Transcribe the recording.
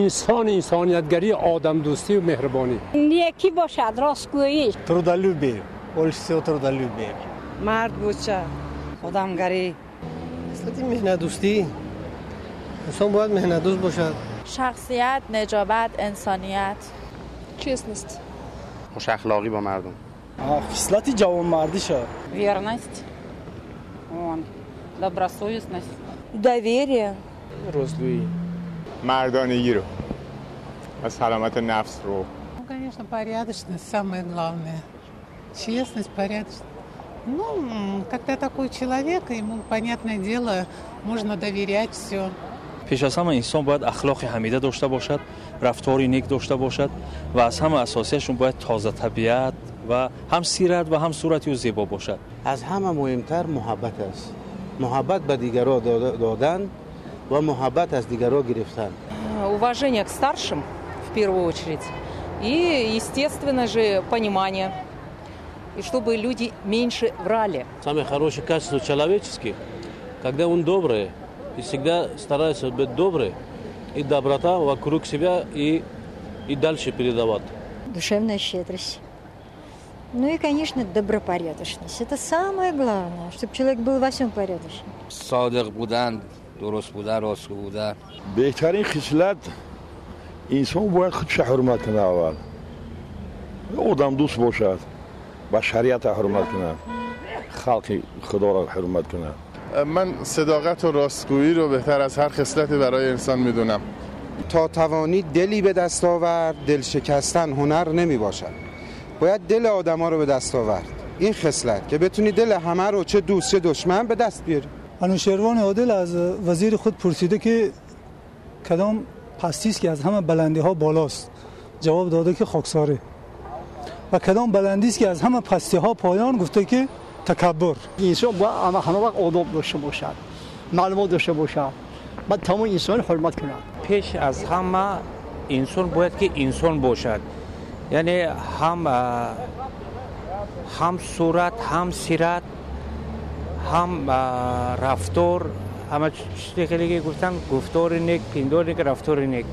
Инсон, инсониятгарӣ, одамдӯстӣ ва меҳрубонӣ. Некӣ бошад, ростгӯӣ. Трудолюбие, больше всего трудолюбие. Мард бошад, одамгарӣ. Хислати меҳнатдӯстӣ. Инсон бояд меҳнатдӯст бошад. شخصیت، نجابت، انسانیت. Честность. خوش اخلاقی با مردم. خصلت جوانمردیشه. Верность. Он. Добросовестность. Доверие. رستگویی. مردانگی رو و سلامت نفس رو. Ну, конечно, порядочность самое главное. Честность, порядочность. Ну, когда такой человек, ему, понятное дело, можно доверять все. Пеш аз ҳама инсон бояд ахлоқи ҳамида дошта бошад, рафтори нек дошта бошад ва аз ҳама асосияшон бояд тозатабиат ва ҳам сират ва ҳам сурати ӯ зебо бошад. Аз ҳама муҳимтар муҳаббат аст, муҳаббат ба дигарро додан ва муҳаббат аз дигарро гирифтан. Уважение к старшим в первую очередь и, естественно же, понимание, и чтобы люди меньше врали. Самое хорошее качество человеческих, когда он добрый и всегда старается быть добрый, и доброта вокруг себя и дальше передавать. Душевная щедрость. Ну и, конечно, добропорядочность. Это самое главное, чтобы человек был во всем порядочным. صادق بودن، درست بودن، راستگو بودن. بهترین خصلت، инсон бояд худша ҳурмат кунад аввал, одамдӯст бошад, ба шариата ҳурмат кунад, халқи худоро ҳурмат кунад. من صداقت و راستگویی رو بهتر از هر خصلتی برای انسان میدونم. تا توانی دلی به دست آور، دل شکستن هنر نمی باشد. باید دل آدما رو به دست آورد. این خصلت که بتونی دل همه رو، چه دوست چه دشمن، به دست بیاری. انوشیروان عادل از وزیر خود پرسیده که کدام پستی است که از همه بلندی ها بالاست؟ جواب داده که خاکساری. و کدام بلندی است که از همه پستی ها پایان؟ گفته که تکبر. انسان باید همه وقت آداب داشته باشد، معلومات داشته باشد، بعد تمام انسان حرمت کند. Пеш аз ҳама инсон бояд ки инсон бошад, яъне ҳам сурат, ҳам сират, ҳам рафтор, ҳама чизе хеле ки гуфтан, гуфтори нек, пиндори нек, рафтори нек.